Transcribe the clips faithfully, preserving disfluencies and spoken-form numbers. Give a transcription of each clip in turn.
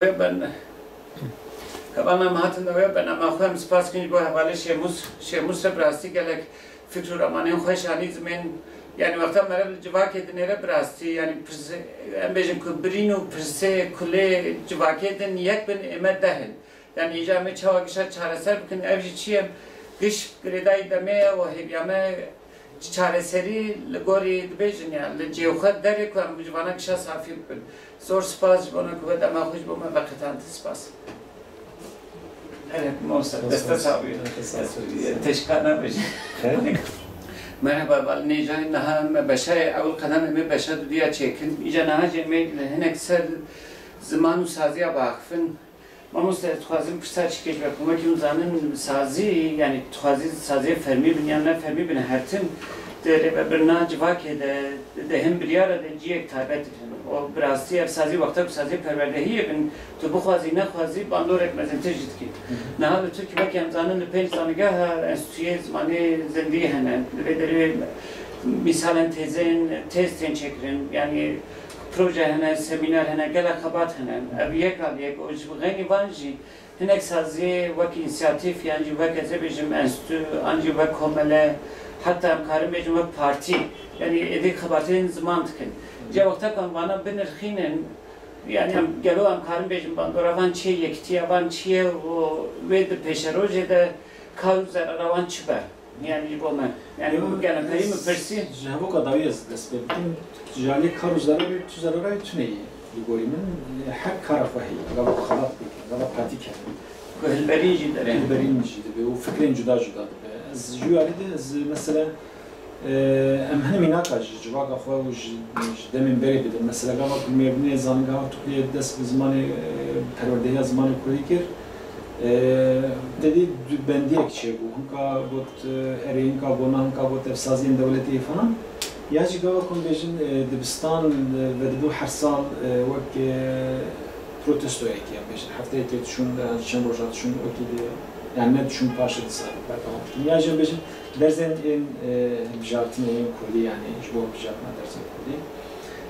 Wê ben hevalna me hatin da wê bernama xwe em spas kin ji bo hevalê Şêmûs. Şêmûs re bi rastî gelek fikr û ramanên xweş anî zimên. Yanî wexta meriv li civakê dinêre bi rastî, yanî pirsê, em bêjin ku birîn û pirsê kulê civakê din yek bin, ê me deh in. Yanî îca em ê çawa gişa çareser bikin, ev jî çi ye? Giş girêdayî demê ye û hêviya me çareserî li gorî dibêjin, yani li cihê xwe derê ku em ji vana gişa safî bikin. Zor spas ji bona ku we dema xwe ji bo me veqetand. Spas. Evet, mamoste, deste sağlığı. Teşekkür ederim. Merhaba, bal nêca niha me beşa, ewil qedem em ê beşa dudiya çêkin. Îca niha jî em ê hinek ser ziman û saziya biaxifin. Mamoste, ez dixwazim pirsa çikê ji we bikim. Wekî hûn zanin, sazî, yanî dixwazî saziyê fermî bin yan ne fermî bin, her tim di rêvebirina civakê de, di hin biryara de ciyek taybet dikin. Û bi rastî ev sazî wexta ku saziyê perwerdehiyê bin, tu bixwazî nexwazî bandorek mezintir jî dikî. Niha li Tirkî wekî em zanin li pênc zanîngeha enstitûyê zimanê zindî hene. Li vê derê mîsalen têzên, têz tên çêkirin. Yanî proje hene, semîner hene, gelek xebat hene. Ev yek al yek û ji xeynî van jî hinek saziyê wek însiyatîf yan jî wek, ez ê bêjim, enstîtû an jî wek komele, heta em karin bêjin wek partî, yanî êdî xebatên ziman dikin. Ca wexta ku em vana binirxînin, yanî em gelo em karin bêjin bandora van çi ye, yekitiya van çi ye û wê di pêşerojê de kar û zerera wan çi be? Yanî ji bo me. Yanî hûn gelemperî min pirsî. Ji hevoka dawî ez dest pê bikim. Ji alî kar û zerarê, tu zerarê tune ye. Li gorî min, her kara xwe heye. Gava xebat bike, gava pratik hebe. Ku hilberîn jî dibe. Hilberîn jî dibe û fikrên cuda cuda dibe. Ez ji wî alî de, ez mesela, e, em hinemî naka ji civaka xwe û ji, ji demên berê bidin. Mesela gava ku mêrnê zanîngeha Tukliyê dest bi zimanê, e, perwerdehiya zimanê kurdî kir, e, te dî du bendiyek çêbû. Hinka got, e, erê, hinka got na, hinka got ev saziyên dewletê falan. Ya jî gava ku em bêjin, e, dibistan, e, vedibû her sal, e, wek, e, protestoyekê, em bêjin hefteyekê diçûn, e, çend roja diçûn, wekî di, yani ne diçûn paşê disa berdewam dikin. Ya jî em bêjin derzên ên, e, hilbijartinê yên kurdî, yani ji bo hilbijartina derzên kurdî.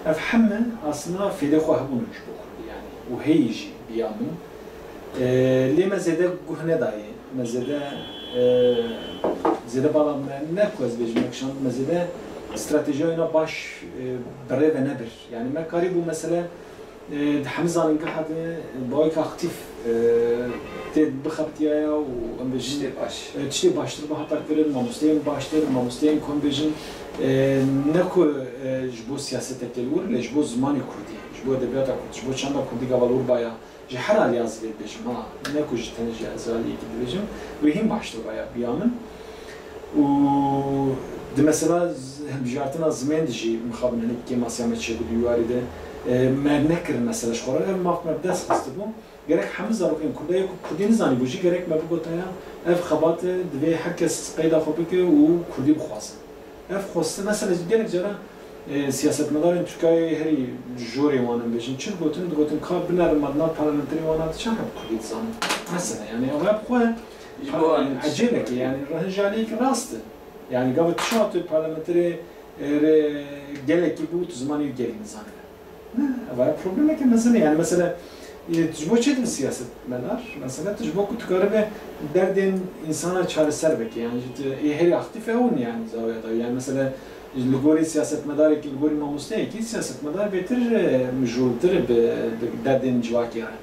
Ev heme aslında fêdê xwe hebûn ji bo kurdî, yani û heyî jî bi ya min. E, lê me zêde guh nedayê. Me zêde, e, zêde bala me ne ku ez bêjim, me kişand, me zêde stratejiya wêna baş, e, bi rê ve nebir. Yani me karîbû mesele, e, di hemî zanîngeha de, e, bawek aktîf, e, tê bixebitiyaya û em bêjin, tiştê baş, e, tiştê baştir bihata kirin, mamosteyên baştir, mamosteyên ku em bêjin, e, ne ku, e, ji bo siyasetekê li wir, lê ji bo zimanê kurdî, ji bo edebiyata kurdî, ji bo çanda kurdî gava li wir baya. Ji her aliya zî vê dibêjim, ha, ne ku ji tenê ji ez aliyekî dibêjim, wê hîn baştir baya biya min. Û di mesela z-, hilbijartina zimên de jî mixabin hinek kêmasiya me çêbû di wî warî de, e, me nekirin mesela ji xwe re. Ev maf me bi dest xistibû. Gerek hemî zarokên Kurda yê ku Kurdî nizanîbû jî gerek me bigotaya, ev xebat e, divê her kes qeyda xwe bike û Kurdî bixwaze. Ev xwestin, mesela gelek cara, e, siyasetmedarên Tirkiyeyê herî jorê wan in bêjin. Çi digotin? Digotin ka binerin me di nav parlamenterê wan de çend heb kurdî dizanin? Mesela, yani, ev bi xwe, ji bo, e, ecêbek e, yani, rehin ji aliyekî rast e. Yani, gava tu çawa tu parlamenterê, e, re gelekî bû, tu zimanê wî gelî nizanibe. Ne, ev problemeke mezin e. Yani mesela, e, tu ji bo çi dibe siyasetmedar? Mesela tu ji bo ku tu karibe derdên însana çareser bike. Yani tu ê herî aktîf ew in yani zawiya dawî. Yani mesela li gorî siyasetmedarekî, li gorî mamosteyekî siyasetmedar bêtir, e, mijûltir bi, bi derdên civakê re.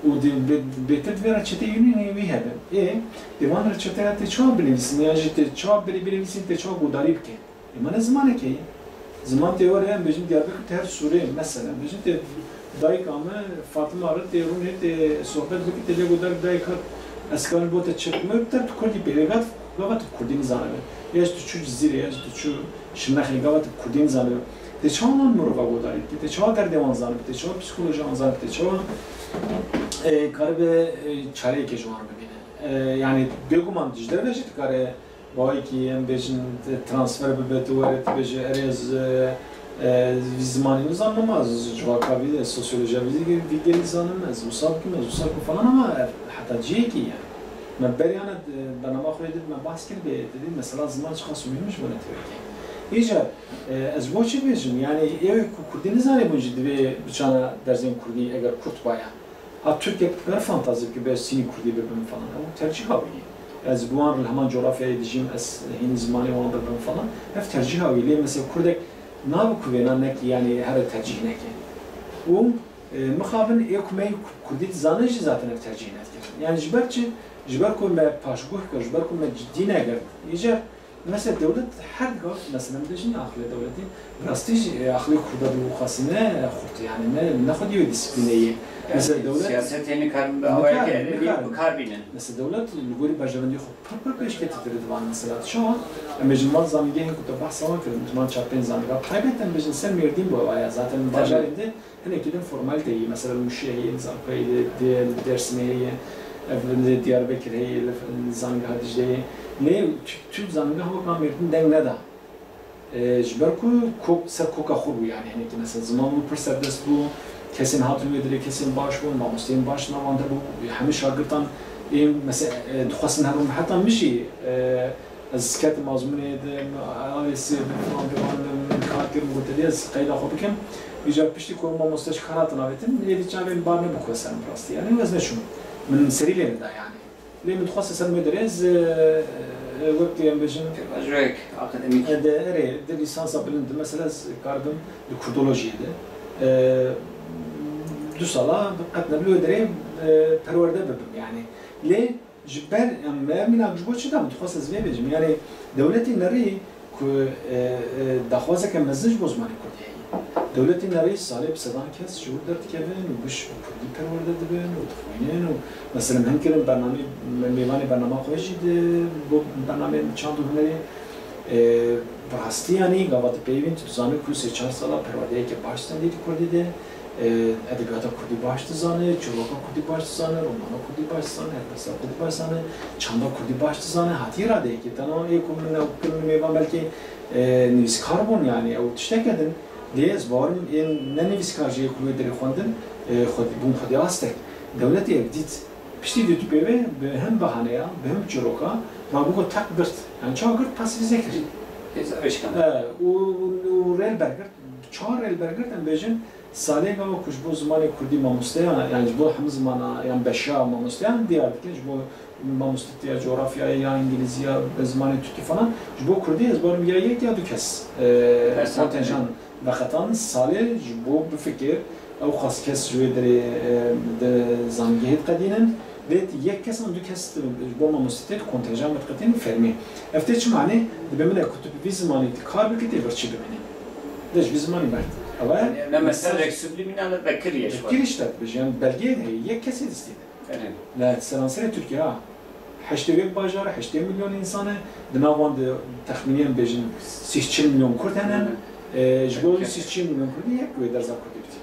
Û di, bi, bêtir divê reçeteyê wî hebe. Ê, dê van reçeteya tê çawa binivîsin? Yan jî tê çawa berê binivîsin, tê çawa guhdarî bike? Ê, me ne zimanekê ye. Ziman tê were, em bêjin Diyarbekir tê her sûrê, mesela, em bêjin tê dayika me Fatima re tê rûnê tê sohbet bikî, tê lê got, dayika, ez karim bo te çi bikim? Te tu kurdî pê, gava tu kurdî nizanibe. Ya ji tu çû Cizîrê, ya ji tu çû Şirnexê, gava tu kurdî nizanibe. Tê çawa wan mirova guhdarî bikî? Tê çawa derdê wan zanibe? Tê çawa psîkolojiya wan zanibe? Tê çawa, e, karibe, e, çareyekê ji wan re bibîne? E, yani bêguman ji derve jî dikare Bawekî, em bêjin, transfer bibe, tu were, tu bêje, erê ez, e, e, vî zimanî nizanim, ama ez civaka vî, sosyolojiya vî, vî gelî zanim, ez wisa bikim, ez wisa bikim falan, ama ev heta cihekî ye. Me beriyane, e, bernama xwe dît, me behs kir, bê, didî, mesela ziman çiqas muhîm ji bo netewekê. Îcar, e, ez ji bo çi bêjim? Yani, ê ku kurdî nizanîbûn jî divê biçana derzên kurdî, eger kurd baya. Ha, Tirkek ber fantazî bike, bê sînî kurdî bibim falan. Ew tercîha wî ye. Ez bi wan re li heman coğrafyayê dijîm, ez hînî zimanê wan bibim falan. Ev tercîha wî. Lê mesela kurdek nabe ku vêna neke, yanî here tercîh neke. Û, e, mixabin ê ku me kurdî dizane jî zaten ev tercîh nedikirin. Yanî ji ber çi? Ji ber ku me paşguh kir, ji ber ku me cidî negirt. Îcar Mesela dewlet her gav, mesela em dibêjin aqilê dewletî, bi rastî jî, e, aqilê kurda bi wî qasî ne xurt, yanî ne, ne xwedî wê dîsîplînê ye. Mesela dewlet siyasetê nikar bi awayekî nikar, erêvî nikar bi kar bînin. Mesela dewlet li gorî berjewendiyê xwe pir pir pêşketîtir e di van mesela. Çawa? Em bêjin van zanîngehên ku te behsa wan kirin, van çar pênc zanîngeha taybet em bêjin ser Mêrdîn bû ew aya. Zaten bajarên de Hinekî din formalîte ye. Mesela li Mûşê heye, li Zarokayê de, de, li Dêrsimê heye, ev li Diyarbekir heye, li, li Zanîngeha Dicleyê ye. Lê tu, tu zanîngeha wek a Mêrdîn deng neda. E, ji ber ku kok, ser koka xwe bû, yanî hinekî mesela ziman bû, pir serdest bû, kesên hatin wê derê, kesên baş bûn, mamosteyên baş navanda bû, hemî şagirtan ê mesela, e, dixwestin herin, heta min jî, e, Ez ketim azmûnê di A V S'ê de falan, bi wan de min kar kir, min got, "Êdî ez qeyda xwe bikim." Îcar piştî ku mamoste ji kar hatin avêtin, êdî çavê min bar nebû ku ez serim rastî. Yanî ez neçûm. Min serî lê neda yanî. Lê min dixwest ez serim wê derê, ez, e, e, wek em bêjin, pêvajoyek akademîk. E, de, erê, di lîsansa bilind de, mesela ez karibim di kurdolojiyê de, e, du sala qet nebil wê derê, e, perwerde bibim yanî. Lê Ji ber, em, me mînak ji bo çi da? Min dixwest ez vê bêjim. Yanî dewletê nerî ku, e, e, daxwazeke mezin ji bo zimanê kurdî heye. Dewletê nerî salê bi sedan kes ji wir derdikevin û giş bi kurdî perwerde dibin û dixwînin û, mesela, em hin kirin bernamê, me mêvanê bernama xwe jî di, bo bernamê çand û hunerê, e, bi rastî, yanî gava tu peyivîn, tu dizanî ku sê çar sala perwerdeyeke baş stendî di kurdî de, E, edebiyata kurdî baş dizane, çîroka kurdî baş dizane, romana kurdî baş dizane, helbesta kurdî baş dizane, çanda kurdî baş dizane, hatiye radeyekê. Tena ê ku min ew kir, min mêvan belkî, e, nivîskar bûn, yanî ew tişteke din. Lê ez bawer im ên ne nivîskar jî ê ku wê derê xwendin, e, xwedî, bûn xwedî astek. Dewletê ev dît. Piştî dît pê wê bi hin bahaneya, bi hin çîroka, ma bû got tak girt. Yanî çawa girt? Pasîfîze kir. Hêza eşkan. E, û, û rêl bergirt. Çar rêl bergirt, em bêjin, salê gava ku ji bo zimanê kurdî mamosteya, yanî ji bo hemû zimana, yan beşa mamosteyan diyar dikin, ji bo mamostetiya coğrafyayê ya îngilîzî ya zimanê tirkî falan, ji bo kurdî ez barim ya yek ya du kes, e, kontenjan veqetan salê ji bo bifikir, ew qas kes ji wê derê, e, di zanîngehê diqedînin. Lê yek kes an du kes ji bo mamostetê di kontenjan vediqetînin fermî. Ev tê çi manê? Dibe min e ku tu bi vî zimanî tu kar bikî, tê birçî bimînî. De ji vî zimanî bert. Ew e. Yanî ne meselek subliminal e, vekirî ye ji xwe. Vekirî işte dibêje, yanî belgeyê heye, yek kesê distî de. Erê. Li seranserê Tirkiye ha. Heştê yek bajar e, heştê milyon însan e. Di nav wan de texmînî em bêjin sî çil milyon Kurd hene. Erê. E, ji bo wî sî çil milyon Kurdî yek wê derza Kurdî bidî.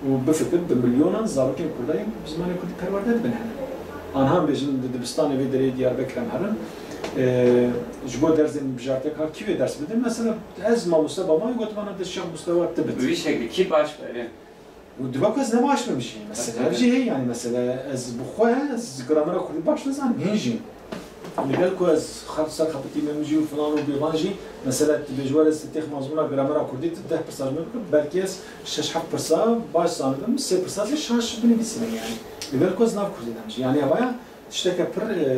Û bifikir, bi milyonan zarokên Kurda yên bi zimanê Kurdî perwerde dibin hene. Anha em bêjin di dibistanê vê derê Diyarbekir em herin, e, ji bo dersên bijartek ha kî wê ders bidin? Mesela ez mamoste ba me gotiman, de şex mustewa tu bit. Bi vî şeklî kî baş be? Û dibe ku ez ne baş bim jî. Mesela, tabii, ev jî heye, yanî mesela ez bi xwe, ez gramera Kurdî baş nizanim, hîn jî. Li gel ku ez xer-, ser xebitî me min jî û filan û bêvan jî, mesela, tu bêjwar ez têx mazmûna gramera Kurdî, tu deh pirsa ji min bikir, belkî ez şeş heft pirsa baş zanibim, sê pirsa zî şaş binivîsînim yanî. Li gel ku ez nav Kurdî dem jî. Yanî ev ya tişteke pir, e,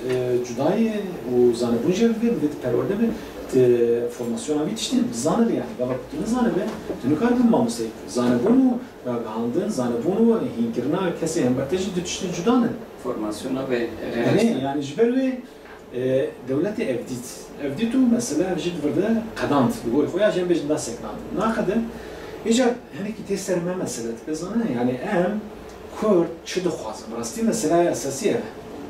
e, cuda ye û zanebûn jê divê, divê tu perwerde be, tu formasyona vî tiştê bizanibe yanî. Gava ku tu nizanibe, tu nikaribî mamosteyê. Zanebûn û ragihandin, zanebûn û hînkirina kesê hember te jî du tiştên cuda ne. Formasyona vê, e, Erê, yanî ji ber wê, e, dewletê ev dît. Ev dît û mesela ev jî di vir de qedand. Li gorî xwe ya jî em bêjin da seknand. Naqede, îcar hinekî tê ser me mesele, dike zane, yanî em Kurd çi dixwazin? Rastî meselaya esasî ev e.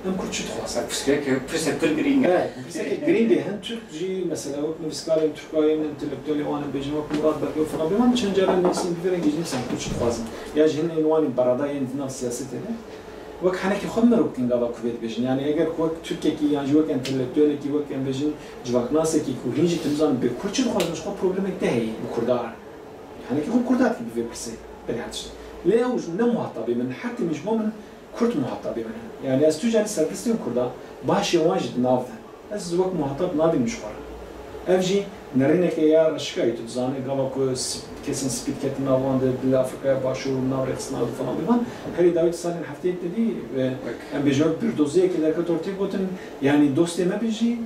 Em Kurd çi dixwazin? Pirsgirêk, pirsek pir girîng e. Evet, pirseke girîng e. Hin Tirk jî mesela wek nivîskarên Tirkayên, entelektuelê wan em bêjin, wek Murat Belge û filan, bê wan çend caran nivîsîn, bi vê rengî jî nivîsîn, Kurd çi dixwazin? Ya jî hinên wan ên beradayên di nav siyasetê de. Wek henekî xwe mirov dikin gava ku vê dibêjin. Yanî eger ku wek Tirkekî yan jî wek entelektuelekî, wek em bêjin civaknasekî ku hîn jî tu nizanin bê Kurd çi dixwazin, ji xwe problemek te heye bi Kurda re. Henekî xwe Kurda dikin bi vê pirsê, berê her tiştê. Lê ew ne muhatabê min, her timî ji bo min Kurd muhatabê min in. Yanî ez tu carî serdestên Kurda, başê wan jî di nav de. Ez wek muhatab nabînim ji xwe re. Ev jî Nerîneke ya reşikayî, tu dizanî gava ku sp-, kesên spî diketin nav wan de, li Afrîkaya Başûr û nav rêxistina û falan bivan, herî dawî di salên heftêyê de dî, e, em bêjin wek bîrdozeyekê derket ortê, gotin, yanî dostê me bijî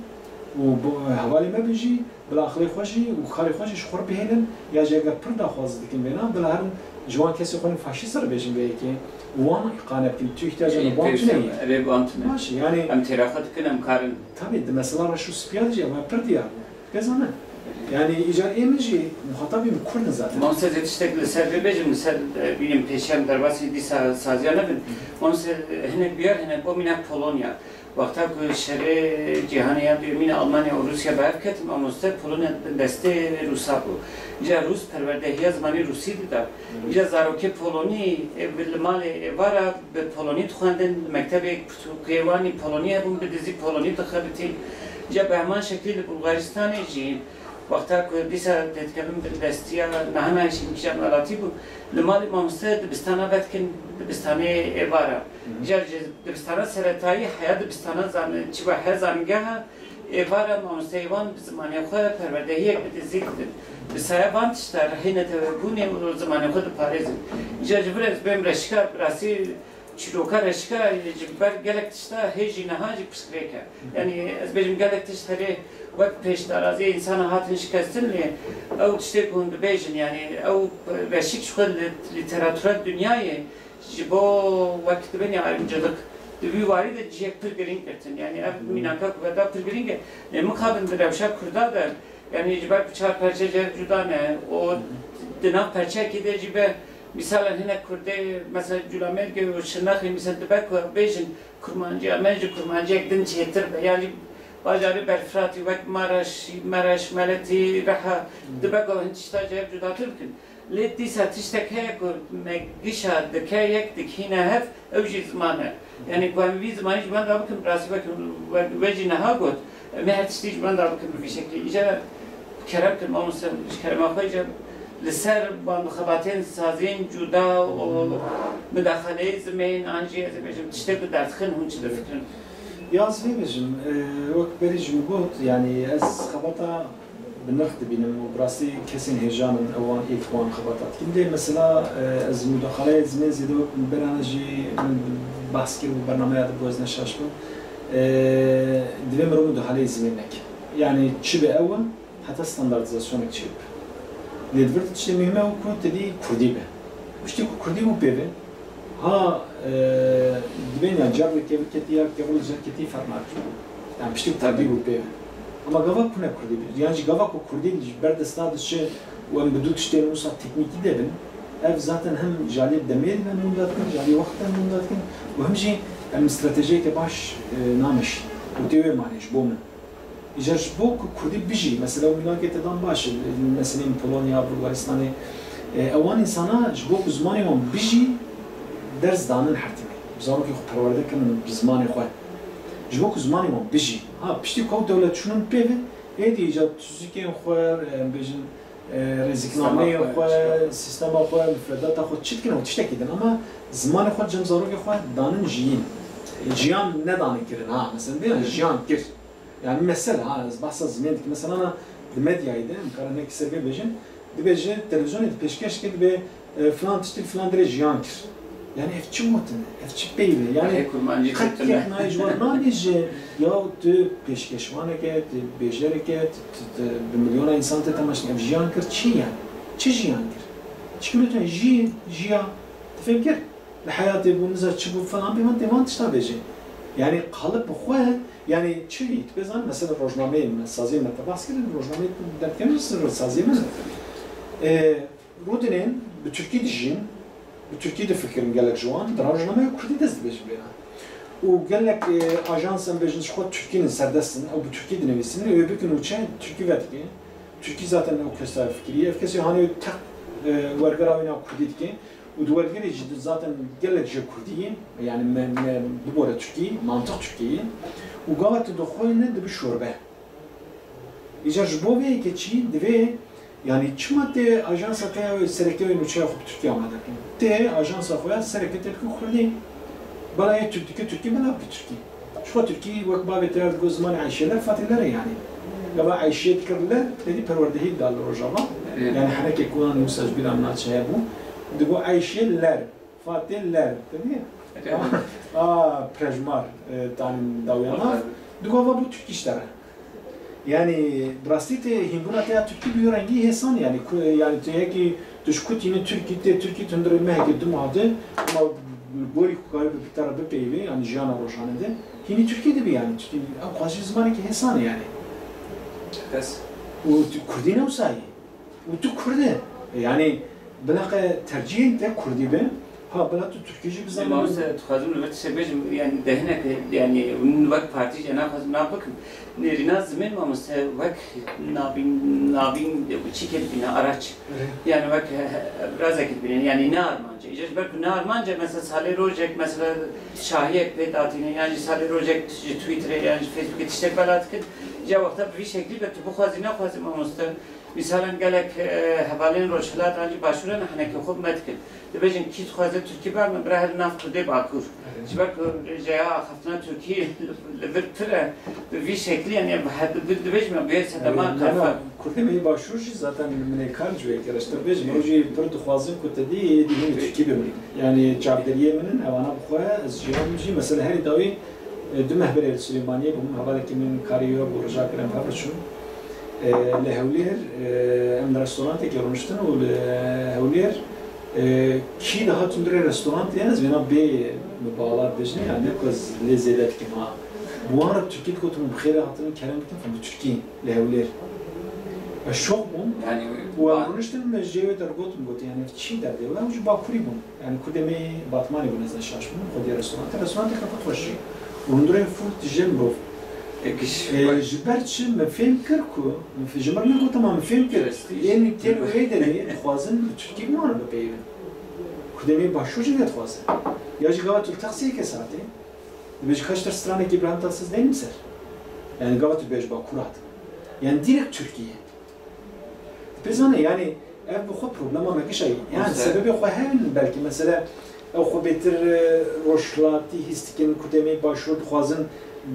û bo-, hevalê me bijî, bila aqilê xwe jî û karê xwe jî ji xwe re bihêlin, ya jî eger pir daxwazî dikin vêna, bila herin ji wan kesê xwe yên faşîst re bêjin vê yekê û wan îqane bikin, tu îhtiyacê me Ê, wan tune pêwîst ye. Em, ê, wan tune. Baş e, yanî Em têra xwe dikin, em karin. Tabî, di mesela reş û spiya de jî ev pir diyar bû. Pêzane. Yanî îcar ê min jî muhatabî min Kurd in zaten. Mamoste, ez ê tiştek li ser vê bêjim, li ser, e, bînim pêşiya em derbasî dîsa saziya nebin. Mamoste, e, hinek biyar hene, bo mînak Polonya. Wexta ku şerê cîhanê ya duyemîn Almanya û Rûsya bi hev ket, mamoste, Polonya di destê Rûsa bû. Îcar Rûs perwerdehiya zimanê Rûsî dida. Îcar zarokê Polonî, e, bi li malê êvara bi Polonî dixwendin, li mektebê pirtûkê wan î Polonî hebûn, bi dizî Polonî dixebitîn. Îcar bi heman şeklî li Bulgaristanê jî, wexta ku dîsa têdikevin bindestiya nahana jî nîşan welatî bû, li malê mamoste dibistana vedikin, dibistanê êvara. Îcar ji dibistana seretayî heya dibistana zan-, çi be, heya zanîngeha êvara mamosteyê wan bi zimanê xwe perwerdehiyek bi dizî didin. Bi saya van tişta rihê netewebûnê û zimanê xwe diparêzin. Îcar ji vir ez bêm reşika, bi rastî çîroka reşika ji ber gelek tişta hê jî niha jî pirsgirêk e. Yanî ez bêjim gelek tişt herê wek pêşdaraziyê însana hatin şikestin lê ew tiştê ku hûn dibêjin, yanî ew reşik ji xwe li lîteratura dinyayê ji bo wek dibêjin ayrımcılık di wî warî de cihek pir girîng girtin. Yanî ev mînaka ku veda pir girîng e. Lê mixabin di rewşa Kurda de, yanî ji ber ku çar perçe ji hev cuda ne, û di nav perçeyekê de jî be, mîsalen hinek Kurdê, mesela Culamêrgê û Şirnexê, mîsal dibe ku bêjin Kurmanciya me ji Kurmanciyek din çêtir be. Yanî bajarê berfiratî wek Maraş, Meraş, Meletî, Reha, dibe ku hin tişta ji hev cudatir bikin. Lê dîsa tiştek heye ku me gişa dike yek dikîne hev, ew jî ziman e. Yanî ku em vî zimanî ji benda bikin, bi rastî wek we, we jî niha got, em ê her tiştî ji benda bikin bi vî şeklî. Îcar kerem kin mamoste, ji kerema xwe îcar li ser ban xebatên saziyên cuda û mudaxaleyê zimên an jî ez ê bêjim tiştê ku derdixin hûn çi difikirin? Ya ez vê bêjim, e, wek berî jî min got, yanî ez xebata bi nirx dibînim û bi rastî kesên hêja min ew wan êk wan xebata dikin. Lê mesela, e, ez mudaxaleyê zimên zêde wek min berane jî min behs kir û bernameya de bû ez ne şaş bim. E, divê mirov mudaxaleyê zimên neke. Yanî çi be ew e, heta standardîzasyonek çêbibe. Lê di vir de tiştê muhîm e ku tevî kurdî be. Û tiştê ku kurdî bû pê ve, ha, e, dibên ya careke biketî ya kevil carketî ferq nake. Yani piştî ku kurdî bû pê ve. Ama gava ku ne kurdî be, yan jî gava ku kurdî ji ber desta diçe û em bi du tiştên wisa teknîkî de bin, ev zaten hem ji alî demê de em wenda dikin, ji alî wextê de em wenda dikin û hem jî em stratejiyeke baş, e, nameşîn. Û tê wê manê ji bo min. Îcar ji bo ku kurdî bijî, mesela mînakê te dan baş e, meselên Polonya, Bulgaristanê, e, ewan însana ji bo ku zimanê wan bijî, ders danin her timî. Zarokê xwe perwerde kirin bi zimanê xwe. Ji bo ku zimanê wan bijî. Ha, piştî ku ew dewlet çûnin pê ve, êdî îcar tuzikên xwe, em bêjin, e, rêziknameyên xwe, sîstema xwe, mifredata xwe çi dikin ew tiştekî din. Ama zimanê xwe cem zarokê xwe danin jiyîn. E, jiyan nedanin kirin, ha, mesela, bê, jiyan kir. Yani mesela, ha, ez behsa zimên dikim. Mesela, na di medyayê de, em karin hinek ser vê bêjin, dibêje, televîzyonê de pêşkêş dike, dibê, e, filan tiştî li filan derê jiyan kir. Yani ev çi gotin e? Ev çi peyv e? Yani Hê kurmancî qet têtine. Kek nayê ji wan nabêje, ya tu pêşkêşvaneke, tu bêjereke, tu, tu, tu bi milyona însan te temaşe, ev jiyan kir çi yani? Çi jiyan kir? Çi gotin jî, jiya, tu fêm kir? Li heyatê bû, niza çi bû falan, pê van tê van tişta bêje. Yani qalib bi xwe, yani çi hî, tu pê zanî, mesela rojnameyê me, saziyê me te behs kirin, rojnameyê tu derdikem ji saziyê me. E, Rûdinên bi Tirkî dijîn, bi Tirkî difikirin gelek ji wan, di rojnameya Kurdî dest dibêjin bêna. Û gelek, e, ajans em bêjin ji xwe Tirkî ne, serdest in, ew bi Tirkî dinivîsin, ew ê bikin û çi, Tirkî vedike, Tirkî zaten ew kesa fikirî, ev kesê hanê teq, e, wergera wîna Kurdî dike. Û di wergirê jî zaten gelek jê kurdî ye, yani me, me bibore tirkî, mantiq tirkî ye. Û gava tu dixwîne dibi şorbe. Îcar ji bo vê yekê çî divê, yani çima tê ajansa te ya wê sereke wê nûçeya xwe bi tirkî amade bikin? Tê ajansa xwe ya sereke tê bike kurdî. Bela yê tirk dike tirkî, bela bike tirkî. Ji xwe tirkî wek bavê te ya digot zimanê eyşêler, fatêler e yani. Gava Eyşê dikir ler, tedî perwerdehî da li Rojava. Evet. Yani henekê ku wan Musa ji bîra min naçe hebû. Digo Eyşê ler, Fatê ler. Tedî? Evet. A, prejmar, e, tanî dawiya nav. Evet. Digo va bu Türk işleri. Yani, bi rastî tê hînbûna te ya Tirkî bi wî rengî hêsan, yani, ku, yani, tu yekî, tu ji ku tînî Tirkî, tê Tirkî tu hundirê mehekê du mah de, ama li gorî ku karî bi te re bipeyivê, yani, jiyana rojane de, hînî Tirkî dibî, yani, Tirkî, ew xwezî zimanekî hêsan e, yani. Kes. Û tu Kurdî ne wisa yî. Û tu Kurd e. Yani, bila qe tercihên te Kurdî be, ha, bila tu Tirkî jî bizanî. Mamoste, dixwazim li vir tiştek bêjim, yani, dehinek, yani, hûn wek partî jî naxwazim nav bikim. Nêrîna zimên mamoste wek navîn, navîn çîkê dibîne, araç. Evet. Yani, wek, e, razekê dibîne, yani, ne armanc e. Îca ji ber ku ne armanc e, mesela, salê rojek, mesela, şahiyek pê datîne, yani, salê rojek ji Twitterê, yani, ji Facebookê tiştek bela dikin. Ca wexta bi vî şeklî be, tu bixwazî, nexwazî mamoste. Misalan gelek, e, hevalên Rojhilat an jî Başûr ne, hinekî xwe me dikin. Dibêjin, kî dixwaze Tirkî be, min bira her nav Kurdê Bakur. Evet. Ji ber ku rêjeya axaftina Tirkî li vir pir e, bi vî şeklî, yani, bi he-, bi, dibêjim, bi sedema. Evet, kafa. Kurdê me yê Başûr jî zaten min ê kar ji wê kir. Ji te bêjim, ew jî pir dixwazin ku te dî, êdî hîn Tirkî bimînin. Yani, çavderiyê min in, ewana bi xwe, ez jî, em jî, mesela herî dawî, E, du meh berê li Silêmaniyê bûm, hevalekî min karê wî hebû, rija kir em hev biçûn. E, li Hewlêr, e, em li restorantekê rûniştin û li Hewlêr, e, kî dihat hundirê restorantê, ez vêna bê min bala dibêjin, yani ne ku ez lê zêde dikim ha. Bi wan re bi tirkî digotim, bi xêrê hatine, kerem bikin, bi tirkî li Hewlêr. Ez şok bûm. Yani, û em rûniştin, min ji cihê wê dergot, min got, yani, çi derdê we? Ew ji Bakurî bûn. Yani, Kurdê me yê Batmanê bûn, ez ne şaş bûm, xwedî restorante. Restoranteke pir xweş jî. Û hundirê fûr tije mirov. E, giş-, e, ji ber çi? Me fêm kir ku, min f-, ji mir min got, ama min fêm kir. Prestij. Ê min tên wê derê dixwazin bi Tirkî bi wan re bipeyivin. Kurdê me yê Başûr jî vê dixwaze. Ya jî gava tu li taksiyeke saetê, dibêjî, kaç ters stranekî İbrahim Tatlıses deynim ser. Yani, gava tu dibêjî Bakur hat. Yani, direkt Tirkiye. Pê zane, yani, ev bi xwe problema me giş e. Yani, sebebê xwe hene belkî, mesela, ew xwe bêtir, e, rojhilatî hîs dikin, Kurdê me yê Başûr dixwazin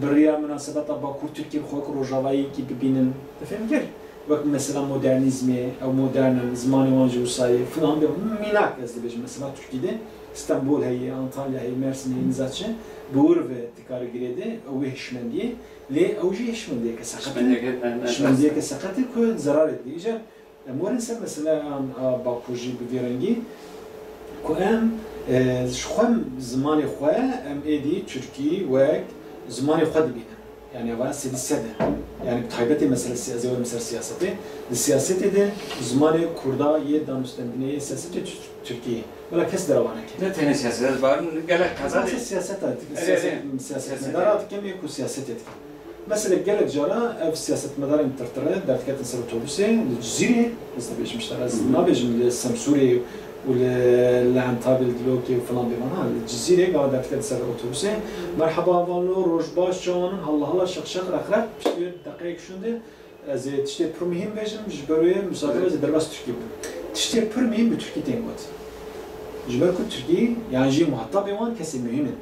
bi riya minasebeta Bakur Tirkî bi xwe wek rojavayîkî bibînin. Te fêm kir? Wek mesela modernîzmê, ew modern in, zimanê wan jî wisa ye, filan bê, mînak ez dibêjim, mesela Tirkî de Stenbol heye, Antalya heye, Mersin heye, niza çi, bi wir ve dikare girêde, ew wê hişmendiyê, lê ew jî hişmendiyeke seqet e. Hişmendiyeke, ne, ne, hişmendiyeke seqet e ku zerarê didê. Îcar Em werin ser mesela an a Bakur jî bi vî rengî ku em, e, ji xwe zimanê xwe em êdî Tirkî wek zimanê xwe dibînin. Yani eva sedî sed e. Yani bi taybetê mesela si-, ez ê werim ser siyasetê. Di siyasetê de zimanê Kurda yê danûstendinê yê siyasetê Tir-, Tirkî ye. Wela kes derewa neke. Ne tenê siyaset, ez barim gelek qeza de. Siyaseta, erê, siyaset, erê, siyasetmedara dikim yê ku siyasetê dikim. Mesela gelek cara ev siyasetmedarên tirtire derdiketin ser otobusê, li Cizîrê, ez dibêjim ji te re, ez nabêjim li Semsûrê û li, li Entabê, li Dilokê û filan bêvan, ha, li Cizîrê gava derdiketin ser otobusê. Merheba, vano, roj baş, çawan in, halla halla, şeq şeq, req req, piştî deqeyek şûnde, ez ê tiştê pir muhîm bêjim, ji ber wê misafir ez ê derbas tirkî bim. Tiştê pir muhîm bi tirkî tên got. Ji ber ku tirkî, yan jî muhatabê wan kesê muhîm in.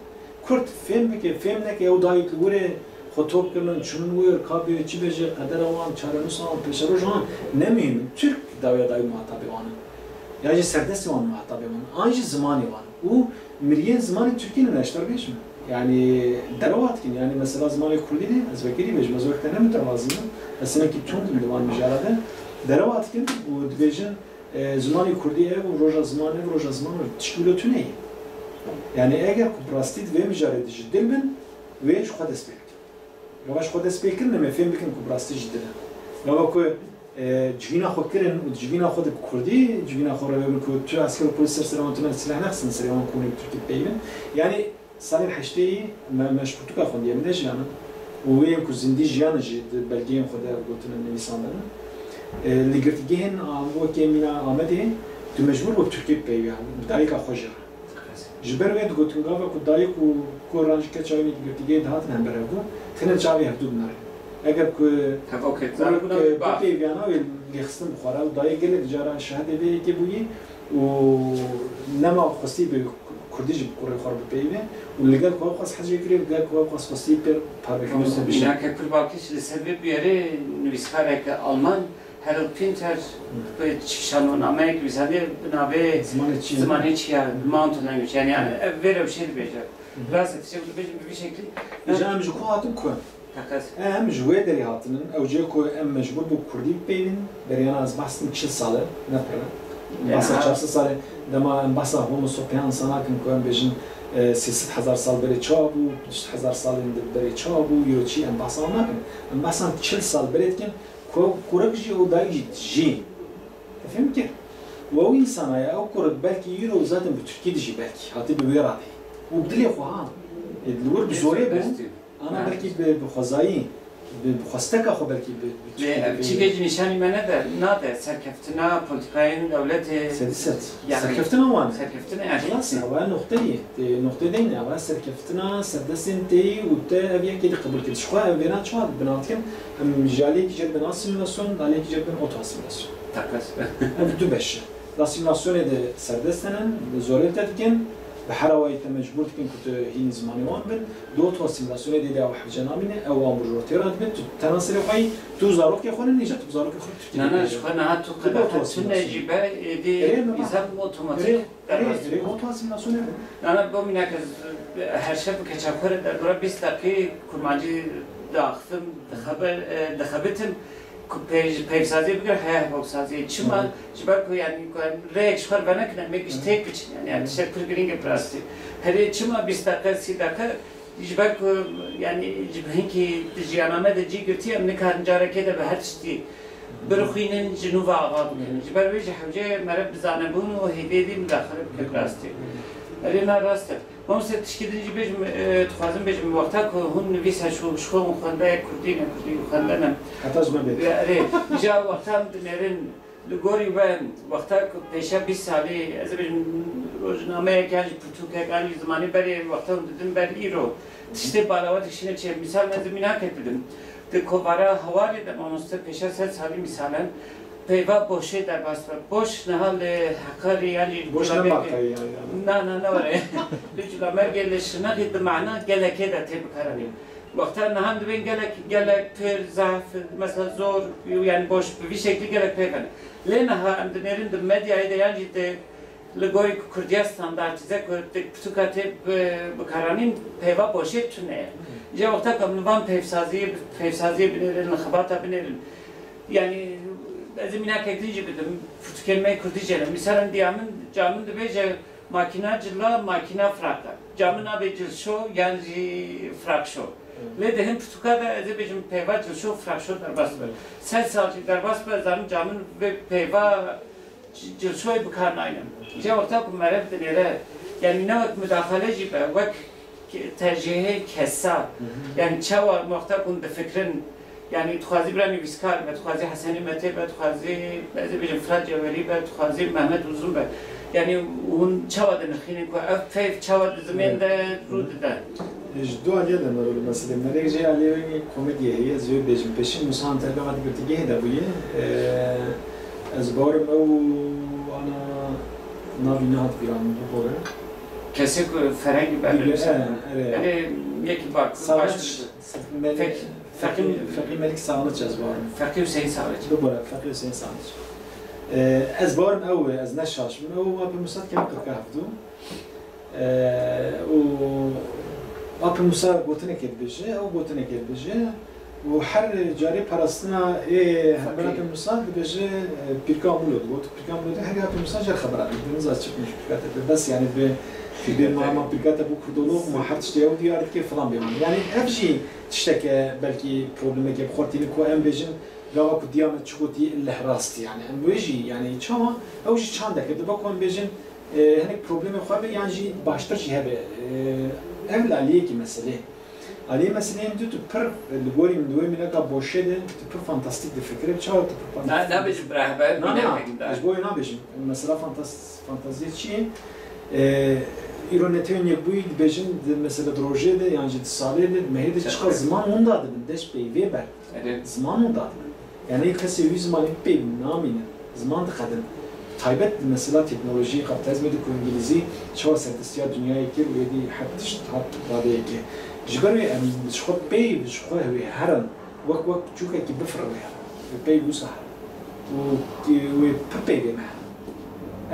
Kurd fêm bike, fêm neke, ew dayik li wir e, xwe top kirinin, çûnin wir, ka bê çi bêje, qedera wan, çarenûsa wan, pêşeroja wan, ne muhîm in. Tirk dawiya dayik muhatabê wan in. Ya jî serdestê wan muhatabê wan in. An jî zimanê wan in. Û miriyên zimanê Tirkî ne, ez ji te re bêjim. Yani derewa dikin, yani mesela zimanê Kurdî de, ez vekirî bêjim, ez wek te ne mütevazî me, ez hinekî tund im di wan mijara de. Derewa dikin û dibêjin, e, zimanê Kurdî ev û roja ziman ev, roja ziman ev, tişt wilo tune ye. Yani eger ku bi rastî di vê mijarê de ji dil bin, wê ji xwe dest pê bikin. Gava ji xwe dest pê kirin, em ê fêm bikin ku bi rastî ji dil e. Gava ku, e, civîna xwe kirin û di civîna xwe de bi kurdî, civîna xwe revê bin ku tu esker û polîs ser serê wan tune, silah nexistin serê wan ku hûn ê bi tirkî bipeyivin. Yanî salên heştê yî me, me ji pirtûka xwendiye, min de jiyanin. Û wê yên ku zindî jiyanin jî di belgeyên xwe de ev gotin in, nivîsandin in. E, li girtîgehên, a, wekî mîna Amedê, tu mecbûr bû bi tirkî bipeyivî, bi dayika xwe jî re. Ji ber wê digotin, gava ku dayik û koran ji keça wî li girtîgehê dihatin hember hevdû, têne çavê hevdû dinere. Eger ku Hevokek kurek, zarok e, bibêviyana wê lêxistin bi xwe re û dayik gelek cara şahidê vê yekê bûyî û nema xwestî bi Kurdî jî bi kurê xwe re bipeyivê û li gel ku ew xwest hecê kirê, li gel ku ew xwest xwestî pê parvekirin xwe bişîne. Mînake pir balkêş li ser vê bûyerê nivîskareke Alman, Harold Pinter, bi şanonameyek nivîsandiye bi navê Zimanê çi ye? Zimanê çi ye? Mountain language. Yani, yani ev vê rewşê dibêje. Hı hı. Rast e, tiştek dibêjin bi vî şeklî. Îja em ji ku hatin ku? Teqez. Em ji wê derê hatinin, ew cê ku em mecbûr bû kurdî bipeyvin, beriyana ez behs dikim çil sal e, ne pir e. Em behsa çar sed sal e, dema em behsa Homo sapiens nakin ku em bêjin, e, sê sed hezar sal berê çawa bû, du sed hezar salên di berê çawa bû, îro çi em behsa wan nakin. Em behsa çil sal berê dikin ku ew kurik jî û dayik jî dijî. Te fêm kir? Û ew însana ye, ew kurik belkî îro zaten bi tirkî dijî belkî, hatî bi wê radeyî. Û bi dilê xwe ha, e, li wir bi zorê bû. Ana belkî bi, bi xwezayî, bi, bi xwesteka xwe belkî bi, bi Lê ev çi vê jî nîşanî me nede, nade serkeftina polîtîkayên dewletê. Sedî sed. Yani, serkeftina wan e. Serkeftina yani. Xilas e, ew noqteyê, tê noqtê deyne, ew serkeftina serdestên tê û te ev yekê de qebûl kir. Ji xwe ev vêna çawa binav dikin? Em ji aliyekî jê dibin asîmîlasyon, aliyekî jê dibin oto-asîmîlasyon. Teqez. Ev du beş e. Di asîmîlasyonê de serdest hene, zorê te dikin, bi her awayî te mecbûr dikin ku tu hînî zimanê wan bin. Di oto-asîmîlasyonê dê de ew hevce namîne, ew wan bi rortê re dibin, tu tena serê xwe yî, tu zarokê xwe ne, nîja tu bi zarokê xwe Tirkî Na, na, dibêje. Ji xwe niha tu Di qedexe tune oto-asîmîlasyonê. Jî be, êdî Erê, niha, îza bi erê, otomatik erê, erê derbas oto-asîmîlasyonê be. Na, na, bo mînak ez her şev bi keça xwe re derdora bîst deqî kurmancî diaxivim, dixebe-, e, dixebitim. Ku pey-, peyvsaziyê bigire heya hevsaziyê. Çima? Hı. Ji ber ku, yanî, ku em rêyek ji xwe re venekin, em ê giş Hı. têk biçin. Yanî, yanî Hı. tiştek pir girîng e bi rastî. Herê çima bîst deqe, sî deqe, ji ber ku, yanî, ji hinkî di jiyana me de cî girtî, em nikarin carekê de bi her tiştî birixwînin, ji nû ve ava bikin. Hı. Ji ber wê jî hewce meriv bi zanebûn û hêviyê dî mudaxile bike bi rastî. Hı. Herê na rast e. Mamoste, tişkî din jî bêjim, e, dixwazim bêjim, wexta ku hûn nivîs heşû, ji xwe hûn xwendayek kurdî ne, kurdî xwende ne. Heta ji me bêt. Erê, îja wexta em dinêrin, li gorî we, wexta ku pêşe bîst salî, ez ê bêjim, rojnameyek yan jî pirtûkek, yan jî zimanî berê, wexta hûn didin ber îro, tiştê balawe dikişîne çê. Mîsal, ez ê mînakek bidim. Di kovara Hawarê de, mamoste, pêşe sed salî mîsalen, Peyva Boşê derbas be. Boş niha li Heqarê, yanî Boş ne Culamêrgê marka ye yani? Na, na, ne were. Li Culamêrgê, li Şirnexê di mana gelekê de tê bikaranîn. Wexta niha dibên gelek, gelek pir, zehf, mesela zor, yani boş, bi vî şeklî gelek peyv hene. Lê niha em dinêrin di medyayê de yan jî di Li gorî ku kurdiya standartîze ku di pirtûka tê bi, bikaranîn peyva boşê tune ye. Ji wexta ku em li van peyvsaziyê, peyvsaziyê binêrin, li xebata binêrin. Yanî ez ê mînakek din jî bidim, pirtûkên me yê kurdî jê ne. Mîsal diya min, ca min dibêje makîna cila, makîna firaq e. Ca min nabê cilşo yan jî firaqşo. Lê di hin pirtûka de ez ê bêjim peyva cilşo, firaqşo derbas be. Sed sal jî derbas be, ez zanim ca min vê peyva Ci-, cilşoyê bi kar naynin. Îca wexta ku meriv dinêre, yanî ne wek mudaxale jî be, wek ke-, tercihê kesa. Hı hı. Yanî çawa wexta ku hûn difikirin, yanî dixwazî bira nivîskar be, dixwazî Hesenî Metê be, dixwazî, ez ê bêjim, Firat Cewerî be, dixwazî Mehmet Uzun be. Yanî hûn çawa dinirxînin ku ev peyv çawa di zimên Evet. de rû dide? Ji du aliyê de mero li meselê. Merek jê aliyê wê komediyê heye, ez wê bêjim. Pêşî Musa Anterga me di girtîgehê de bûye. Ee, ez bawerim ew ana navî nehat bîra min, bibore. Kesê ku ferhengî Bibê, berdibîse. e, erê. Erê, yekî bak, Savaş, baş. Me-, Fek-, Feqî, Feqî Feqî Melik Sağlıç ez bawerim. Feqî Hüseyin Sağlıç. Bibore, Feqî Hüseyin Sağlıç. Ee, ez bawerim ew e, ez ne şaş bim. Ew Apê Musa dikim qirka hevdû. Eee, û Apê Musa gotinekê dibêje, ew gotinekê dibêje û her carê parastina ê hember Apê Musa dibêje, e, pîrka Mulo digot, pîrka Mulo digot, herî Apê Musa jê re xebera dide, niza çi bû ji pîrka te, bes, yanî bi, bi ma, ma pîrka te bû kurdolog, ma her tiştê ew diyar dike, filan bêvan. Yanî ev jî tişteke belkî problemeke bi xwe tînin ku em bêjin, gava ku diya me çi gotî leh rast, yanî em wê jî, yanî çawa, ew jî çandeke dibe ku em bêjin, e, hinek problemê xwe be yan jî baştir jî hebe. E, ev li aliyekî meselê. Aliyê meseleyên du tu pir, e, li gorî min di wê mînaka boşê de tu pir fantastîk difikirî. Çawa tu pir Na, fantastîk nabêjim bira hebe, Na, na, mînakek da. Ez ji bo wê nabêjim. Mesela fantas-, fantaziyê çi ye? E, îro Netewên Yekbûyî dibêjin di, mesela di rojê de yan jî di salê de, di mehê de çiqas Tabii. ziman winda dibin, dest peyvê ber. Erê. Ziman û dadin. Yani kesê wî zimanê pê namîne. Ziman diqedin. Taybet mesela teknolojiyê kapitalizmê de ku îngilîzî çawa serdestiya dinyayê kir û êdî her tişt hat radeyekê. Ji ber wê em ji xwe pey, ji xwe wê herin wek, wek çûkekî bifirine herin. Wê pey wisa herin. Û wê pir peyvê me herin.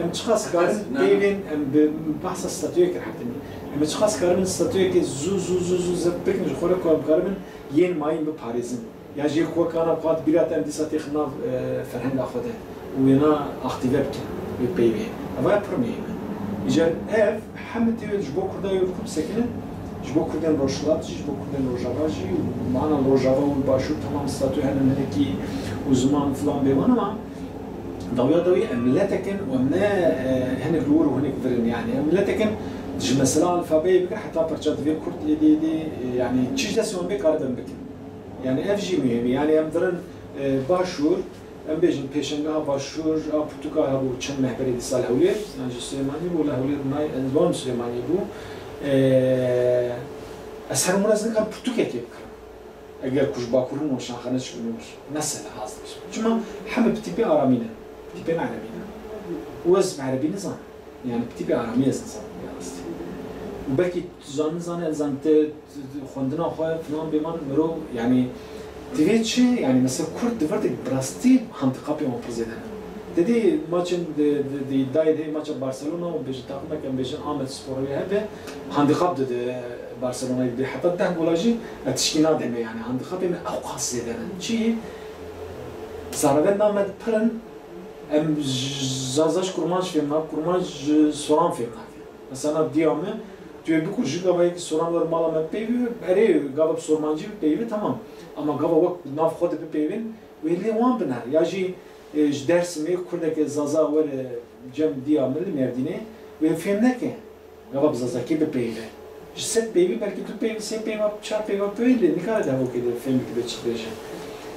Em çiqas karin peyvên, em bi behsa statuyê kir hetinî. Em çiqas karin statuyekê zû, zû, zû, zû zeft bikin ji xwe re ku em karibin yên mayîn biparêzin. Ya jî ku kana ku hat bîra te em dîsa têxin nav, e, ferhenga xwe de û wêna aktîve bikin wê peyvê. Eva ya pir muhîm e. Îcar ev hemî tê ji bo Kurda wê bikum sekinin, ji bo Kurdên Rojhilat jî, ji bo Kurdên Rojava jî û mana Rojava û Başûr temam statû hene hinekî û ziman filan bêvan ama dawiya dawî em miletek in û em ne, e, hinek li wir û hinek vir in yani. Em miletek in ji mesela alfabeyê bigir heta parça divê Kurd êdî, êdî, e, yani çi ji destê wan bê karibin bikin. Yani ev jî muhîm e. Yani em dirin, e, Başûr, em bêjin pêşengeha Başûr a pirtûka hebû çend mehberê dîsa li Hewlêr, yan ji Silêmaniyê bû, li Hewlêr nayê, ez barim Silêmaniyê bû. E, ez her umur ez nikarim pirtûkekê bikirim. Eger ku ji Bakurî nû, şaxane çi nû, mesela ez dibêjim. Çima heme bi tîpê aramî ne, bi tîpên erebî ne. Û ez erebî nizanim. Yani bi tîpê aramî ez nizanim ya rastî. Û belkî tu zan nizane, ez zan te, te, te xwendina xwe filan bêvan mirov, yani divê çi? Yani mesela Kurd di vir de bi rastî handikapê wan pir zêde ne. Te dî maçên di, di, di îdayên heye maça Barcelona û bêjin taqimeke em bêjin Amed Spor wê hebe, handikap dide Barcelonayê dibê heta deh gola jî ez tişkî nademe yani handikapê me ew qas zêde ne. Çi? Zaravên me pir in. Em j-, Zaza ji Kurmanc fêm nake, Kurmanc ji Soran fêm nake. Mesela diya min, tu yê bikujî gava yekî Soran were mala me bipeyvî, erê gava bi Sormancî bipeyvî, temam. Ama gava wek nav xwe de bipeyvin, wê lê wan biner. Ya jî, e, ji Dersimê kurdeke Zaza were cem diya min li Mêrdînê, wê fêm neke. Gava bi Zazakî bipeyve. Ji sed peyvî belkî du peyvî, sê peyva, çar peyva peyvê lê nikare di hevokê de fêm bike çi dibêje.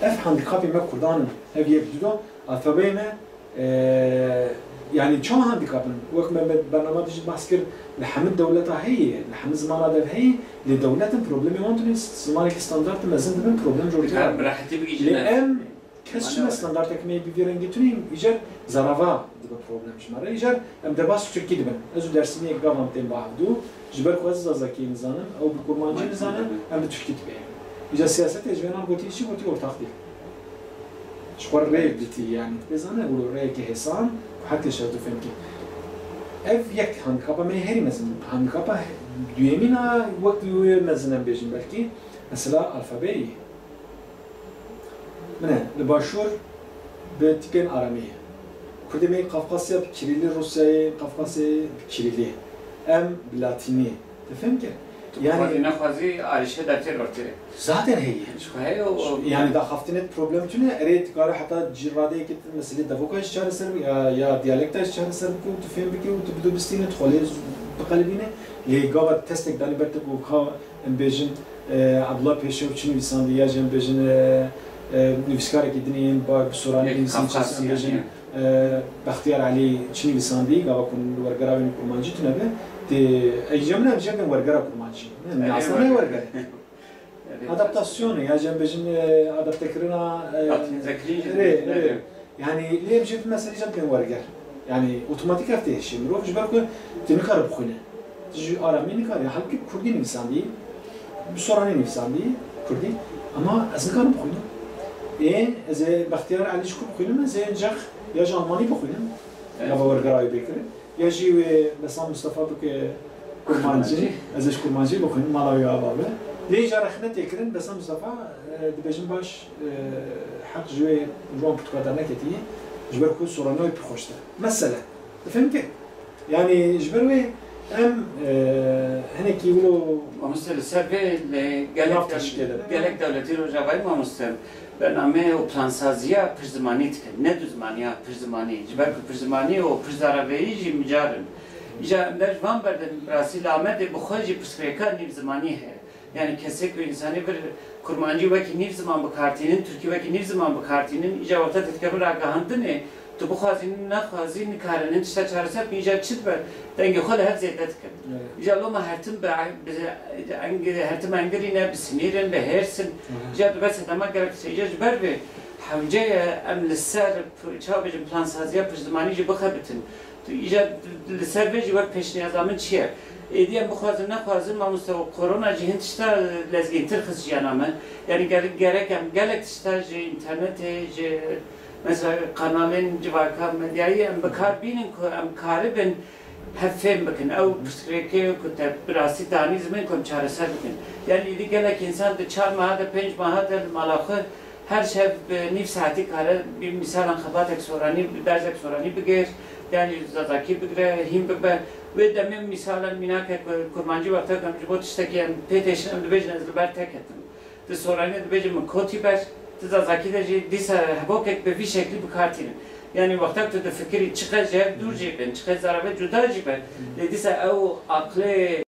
Ev handikapê me Kurdan in. Ev yek du da alfabeyê me, e, yani çawa handikap in? Wek me be-, bernama de jî behs kir, li hemî dewleta heye, li hemî zimana de heye, lê dewlet in problemê wan tune zimanekî standard mezin dibin, problem jor dike. Dikare bi rehetî bigihîjin. Lê ev em Kes çi me standartek me bi vî rengî tune îcar zarava dibe problem ji me re. Îcar em derbas tirkî dibin. Ez û Dersimiyek gav em tên ba hevdû. Ji ber ku ez zazakî nizanim, ew bi kurmancî nizane, em bi tirkî dibêjin. Îcar siyasetê ji vê nan gotî çi gotî ortax dî. Ji xwe rêyek dîtî yani. Dibê zane ew rêyekê hêsan ku her kes şer tu fêm kî. Ev yek handikapa me herî mezin. Handikapa duyemîn a wek wê mezin em bêjin belkî. Mesela alfabeyê. Min e, li Başûr bi tîpên aramî ye. Kurdê me Qafqasya bi kirîlî, Rûsyayê, Qafqasyayê bi kirîlî. Em bi latînî. Te fêm kir? Tu Yani- bixwazî nexwazî arîşe dertê rortê. Zaten heye. Ji xwe heye û, û Yani daxaftinê problem tune, erê dikare heta cî radeyekê tu meselê devoka jî çareser bike, ya, ya diyalekta jî çareser bike û tu fêm bike û tu bidobistîne, tu xwe lê biqelibîne. Lê gava testek danî ber te ku ka Em bêjin, e, Abdullah Pêşew çi nivîsandî, ya jî em bêjin, e, e, nivîskarekî din yên ba bi soranî Yek nivîsîn çi, Kafkasya, em bêjin, ya. e, Bextiyar Elî çi nivîsandî, gava ku wergera wê kurmancî tune be, tê, ey, cem ne, em jê bên wergera kurmancî. Ne, Evet, aslında ne wergera. wergere? Evet. Adaptasyonê, ya jî em bêjin, e, adaptekirina, e, Adapte kirin jî erê, dibêjin, erê. evet. Yani lê em jê bi meselê jî bên werger. Yani otomatik ev tê hişê. Mirov ji ber ku tu nikare bixwîne. Tu ji aramî nikare. Halbuki kurdî nivîsandî, bi soranî nivîsandî, kurdî. Ama ez nikarim bixwînim. Ê, ez ê Bextiyar Elî ji ku bixwînim, ez ê encax ya ji almanî bixwînim. Evet. Ya bi wergera wê bê kirin. Ya jî wê Bessam Mustafa bike kurmancî, Kurmancî. ez ê ji kurmancî bixwînim, mala wî ava be. Lê îcar rexne tê kirin, Bessam Mustafa, e, dibêjin baş, e, heq ji wê ji wan pirtûka derneketî, ji ber ku soraniya wî pir xweş e. Mesele. Difêm ke? Yani ji ber wê em, e, hinekî wilo Mamoste li ser vê li gelek Nav dew-, teşkil e. gelek dewletî Rojavayî mamoste. Bername û plansaziya pir zimanî dikin, ne du zimaniya pir zimanî. Ji ber ku pir zimanî û pir zaraveyî jî micar in. Îja em ber van berdin, bi rastî li Amedê bi xwe jî pirsgirêka nîv zimanî heye. Yani kesê ku însanî vir kurmancî wekî nîv ziman bi kar tînin, tirkî wekî nîv ziman bi kar tînin, îja wexta te dikevin ragihandinê, tu bixwazî nexwazî nikarin hin tişta çareser bikin, îja çi dibe dengê xwe li hev zêde dikin. Evet. Îja loma her tim bi, bi, eng-, her tim engirî ne, bi sinîr in, bi hêrs in. Hı hı. Îja dibe sedema gelek tişt. Îja ji ber vê Hewce ye em li ser, çawa bêjin, plansaziya piştdimanî jî bixebitin. Tu îcar li ser vê jî wek pêşniyaza min çi ye? Êdî em bixwazin nexwazin, mamoste, korona jî hin tişta lezgîntir xist jiyana me. Yanî ger-, gerek em gelek tişta ji înternetê, ji mesela kanalên civaka medyayî em bi kar bînin ku em karibin hev fêm bikin. Ew pirsgirêkê ku te bi rastî danî ziman ku em çareser bikin. Yanî êdî gelek însan di çar meha de, pênc meha de li mala xwe her şev bi nîv saetî kare, bi mîsalan xebatek soranî, dersek soranî bigêr, yanî zazakî bigire, hîn bibe. Wê demê mîsalan mînakek kurmancî wexta ku em ji bo tiştekî em pê têşin, em dibêjin ez li ber te ketim. Di soranî dibêjin min kotî ber, di zazakî de jî dîsa hevokek bi vî şeklî bi kar tînin. Yanî wexta ku tu difikirî çiqas ji hev dûr jî bin, çiqas zarave cuda jî be, lê dîsa ew aqlê